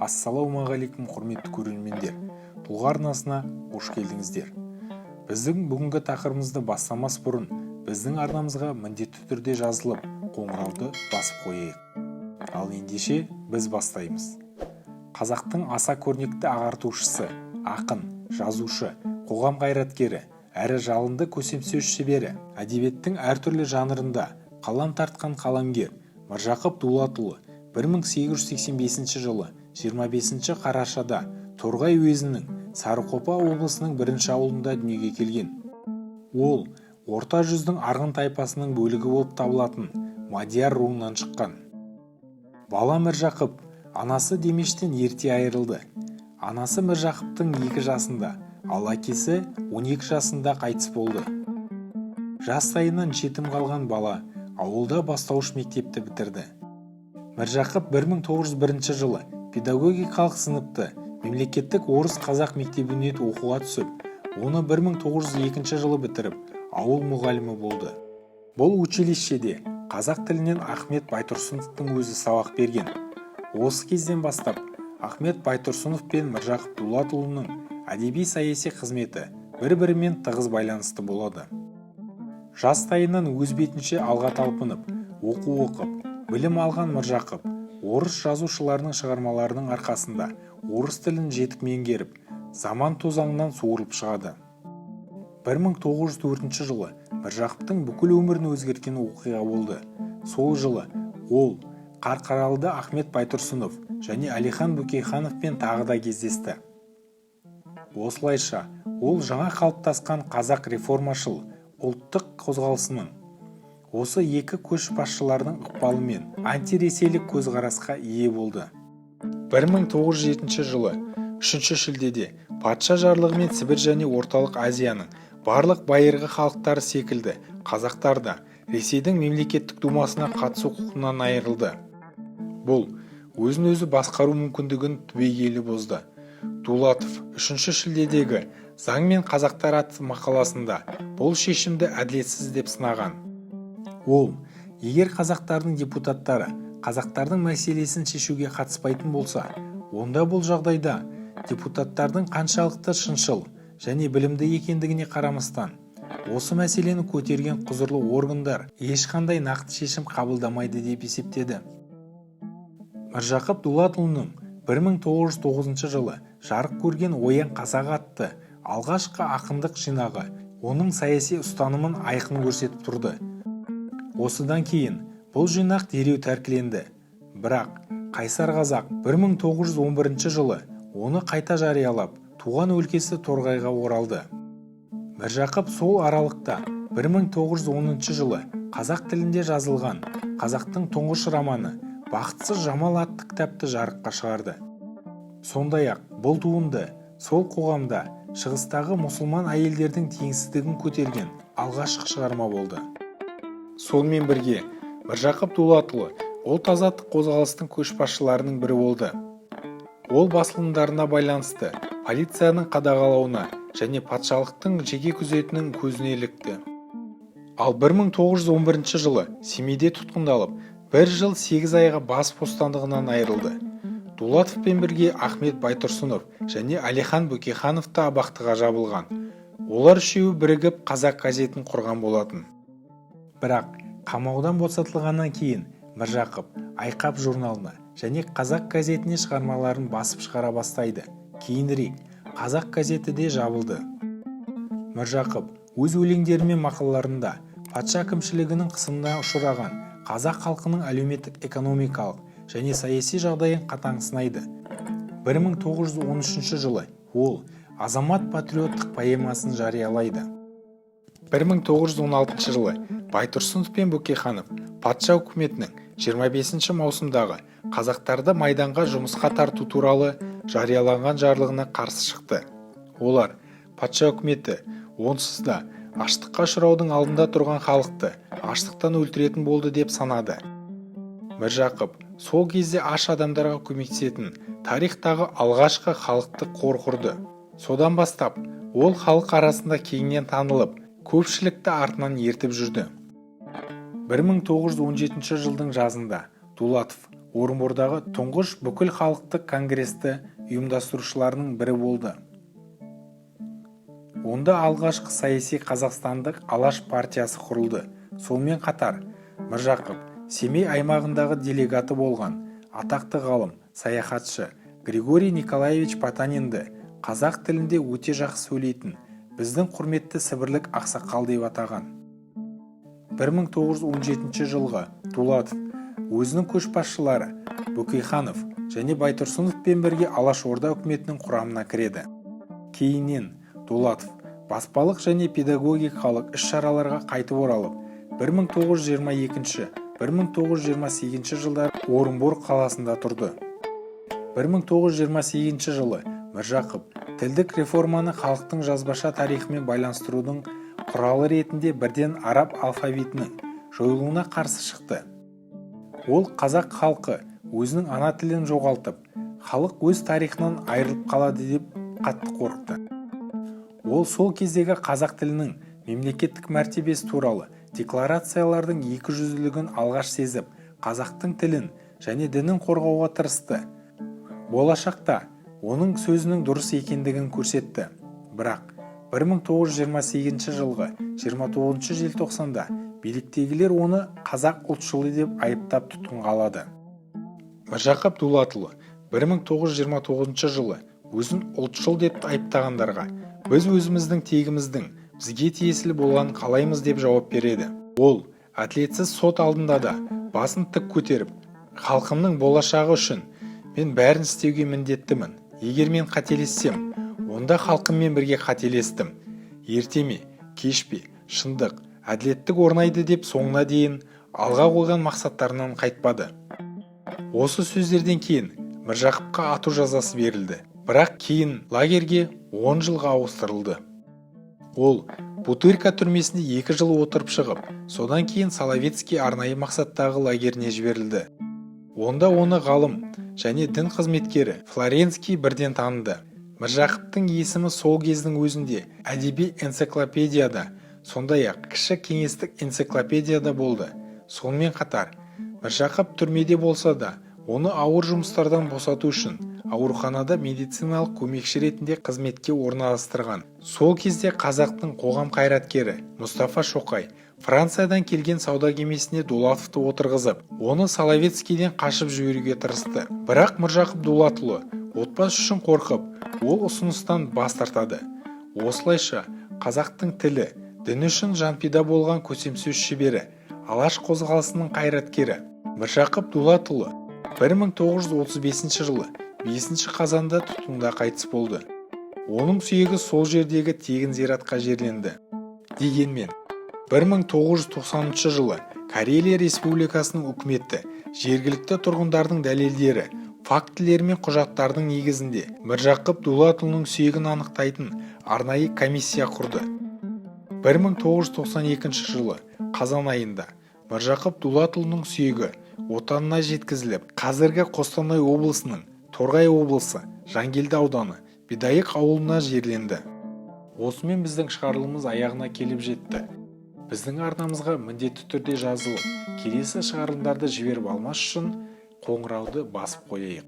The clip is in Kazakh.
Ассалаумағалейкум, құрметті көрермендер! Тұлға арнасына қош келдіңіздер. Біздің бүгінгі тақырыбымызды бастамас бұрын біздің арнамызға міндетті түрде жазылып, қоңырауды басып қояйық. Ал ендеше біз бастаймыз. Қазақтың аса көрнекті ағартушысы, ақын, жазушы, қоғам қайраткері әрі жалынды көсемсөз шебері, әдебиеттің әртүрлі жанрында қалам тартқан қаламгер Міржақып Дулатұлы 1885 жылы 25 қарашада Торғай уезінің Сарықопа облысының бірінші ауылында дүниеге келген. Ол Орта жүздің арғын тайпасының бөлігі болып табылатын мадияр руынан шыққан. Бала Міржақып анасы Демештен ерте айырылды. Анасы Міржақыптың 2 жасында, ал әкесі 12 жасында қайтыс болды. Жастайынан жетім қалған бала ауылда бастауыш мектепті бітірді. Міржақып 1901 жылы педагогикалық сыныпты мемлекеттік орыс-қазақ мектебіне оқуға түсіп, оны 1902 жылы бітіріп, ауыл мұғалімі болды. Бұл училищеде қазақ тілінен Ахмет Байтұрсыновтың өзі сабақ берген. Осы кезден бастап Ахмет Байтұрсынов пен Міржақып Дулатұлының әдеби саяси қызметі бір-бірімен тығыз байланысты болады. Жастайынан өз бетінше алға талпынып, оқу оқып, білім алған Міржақып орыс жазушыларының шығармаларының арқасында орыс тілін жетік меңгеріп, заман тозаңынан суырылып шығады. 1904 жылы Міржақыптың бүкіл өмірін өзгерткен оқиға болды. Сол жылы ол Қарқаралыда Ахмет Байтұрсынов және Әлихан Бөкейхановпен тағы да кездесті. Осылайша ол жаңа қалыптасқан қазақ реформашыл ұлттық қозғалысының осы екі көшбасшылардың ықпалымен антиресейлік көзқарасқа ие болды. 1907 жылы 3 шілдеде патша жарлығымен Сібір және Орталық Азияның барлық байырғы халықтары секілді қазақтар да Ресейдің мемлекеттік думасына қатысу құқығынан айырылды. Бұл өзін-өзі басқару мүмкіндігін түбегейлі бұзды. Дулатов 3 шілдедегі «Заң мен қазақтар» атты мақаласында бұл шешімді әділетсіз деп сынаған. Ол егер қазақтардың депутаттары қазақтардың мәселесін шешуге қатыспайтын болса, онда бұл жағдайда депутаттардың қаншалықты шыншыл және білімді екендігіне қарамастан, осы мәселені көтерген құзырлы органдар ешқандай нақты шешім қабылдамайды деп есептеді. Міржақып Дулатұлының 1909 жылы жарық көрген «Оян, қазақ» атты алғашқы ақындық жинағы оның саяси ұстанымын айқын көрсетіп тұрды. Осыдан кейін бұл жинақ дереу тәркіленді. Бірақ қайсар қазақ 1911 жылы оны қайта жариялап, туған өлкесі Торғайға оралды. Міржақып сол аралықта 1910 жылы қазақ тілінде жазылған қазақтың тұңғыш романы «Бақытсыз Жамал» атты кітапты жарыққа шығарды. Сондай-ақ бұл туынды сол қоғамда шығыстағы мұсылман әйелдердің теңсіздігін көтерген алғашқы шығарма болды. Сонымен бірге Міржақып Дулатұлы ұлт азаттық қозғалыстың көшбасшыларының бірі болды. Ол басылымдарына байланысты полицияның қадағалауына және патшалықтың жеке күзетінің көзіне ілікті. Ал 1911 жылы Семейде тұтқындалып, бір жыл 8 айға бас бостандығынан айырылды. Дулатовпен бірге Ахмет Байтұрсынов және Әлихан Бөкейханов та абақтыға жабылған. Олар үшеуі бірігіп «Қазақ» газетін құрған болатын. Бірақ қамаудан босатылғаннан кейін Міржақып «Айқап» журналына және «Қазақ» газетіне шығармаларын басып шығара бастайды. Кейінірек «Қазақ» газеті де жабылды. Міржақып өз өлеңдері мен мақалаларында патша әкімшілігінің қысымына ұшыраған қазақ халқының әлеуметтік, экономикалық және саяси жағдайын қатаң сынайды. 1913 жылы ол «Азамат» патриоттық поэмасын жариялайды. 1916 жылы Байтұрсынов пен Бөкейханов патша үкіметінің 25 маусымдағы қазақтарды майданға жұмысқа тарту туралы жарияланған жарлығына қарсы шықты. Олар патша үкіметі онсыз да аштыққа ұшыраудың алдында тұрған халықты аштықтан өлтіретін болды деп санады. Міржақып сол кезде аш адамдарға көмектесетін тарихтағы алғашқы халықтық қор құрды. Содан бастап ол халық арасында кеңінен танылып, көпшілікті артынан ертіп жүрді. 1917 жылдың жазында Дулатов Орынбордағы тұңғыш бүкіл халықтық конгресті ұйымдастырушыларының бірі болды. Онда алғашқы саяси қазақстандық Алаш партиясы құрылды. Сонымен қатар Міржақып Семей аймағындағы делегаты болған атақты ғалым, саяхатшы Григорий Николаевич Потанинді қазақ тілінде өте жақсы сөйлейтін біздің құрметті сібірлік ақсақал деп атаған. 1917 жылғы Дулатов өзінің көшбасшылары Бөкейханов және Байтұрсыновпен бірге Алаш Орда үкіметінің құрамына кіреді. Кейіннен Дулатов баспалық және педагогикалық іс-шараларға қайтып оралып, 1922-1928 жылдары Орынбор қаласында тұрды. 1928 жылы Міржақып тілдік реформаны халықтың жазбаша тарихымен байланыстырудың құралы ретінде бірден араб алфавитінің жойылуына қарсы шықты. Ол қазақ халқы өзінің ана тілін жоғалтып, халық өз тарихынан айырылып қалады деп қатты қорықты. Ол сол кездегі қазақ тілінің мемлекеттік мәртебесі туралы декларациялардың екіжүзділігін алғаш сезіп, қазақтың тілін және дінін қорғауға тырысты. Болашақта оның сөзінің дұрыс екендігін көрсетті. Бірақ 1928 жылғы 29 желтоқсанда биліктегілер оны қазақ ұлтшылы деп айыптап, тұтқынға алады. Міржақып Дулатұлы 1929 жылы өзін ұлтшыл деп айыптағандарға: «Біз өзіміздің тегіміздің бізге тиесілі болғанын қалаймыз», – деп жауап береді. Ол әділетсіз сот алдында да басын тік көтеріп: «Халқымның болашағы үшін мен бәрін істеуге міндеттімін. Егер мен қателессем, онда халқыммен бірге қателестім. Ерте ме, кеш пе, шындық, әділеттік орнайды», – деп соңына дейін алға қойған мақсаттарынан қайтпады. Осы сөздерден кейін Міржақыпқа ату жазасы берілді, бірақ кейін лагерьге 10 жылға ауыстырылды. Ол Бутырка түрмесінде 2 жыл отырып шығып, содан кейін Соловецкий арнайы мақсаттағы лагеріне жіберілді. Онда оны ғалым және дін қызметкері Флоренский бірден таныды. Міржақыптың есімі сол кездің өзінде әдеби энциклопедияда, сондай-ақ кіші кеңестік энциклопедияда болды. Сонымен қатар Міржақып түрмеде болса да, оны ауыр жұмыстардан босату үшін ауруханада медициналық көмекші ретінде қызметке орналастырған. Сол кезде қазақтың қоғам қайраткері Мұстафа Шоқай Франциядан келген сауда кемесіне Дулатовты отырғызып, оны Соловецкийден қашып жіберуге тырысты. Бірақ Міржақып Дулатұлы отбасы үшін қорқып, ол ұсыныстан бас тартады. Осылайша қазақтың тілі, діні үшін жанпида болған көсемсөз шебері, Алаш қозғалысының қайраткері Міржақып Дулатұлы 1935 жылы 5 қазанда тұтқында қайтыс болды. Оның сүйегі сол жердегі тегін зиратқа жерленді. Дегенмен 1990 жылы Карелия Республикасының үкіметі жергілікті тұрғындардың дәлелдері, фактілері мен құжаттардың негізінде Міржақып Дулатұлының сүйегін анықтайтын арнайы комиссия құрды. 1992 жылы қазан айында Міржақып Дулатұлының сүйегі отанына жеткізіліп, қазіргі Қостанай облысының Торғай облысы Жангелді ауданы Бидайық ауылына жерленді. Осымен біздің шығарылымыз аяғына келіп жетті. Біздің арнамызға міндетті түрде жазылып, келесі шығарылымдарды жіберіп алмас үшін қоңырауды басып қояйық.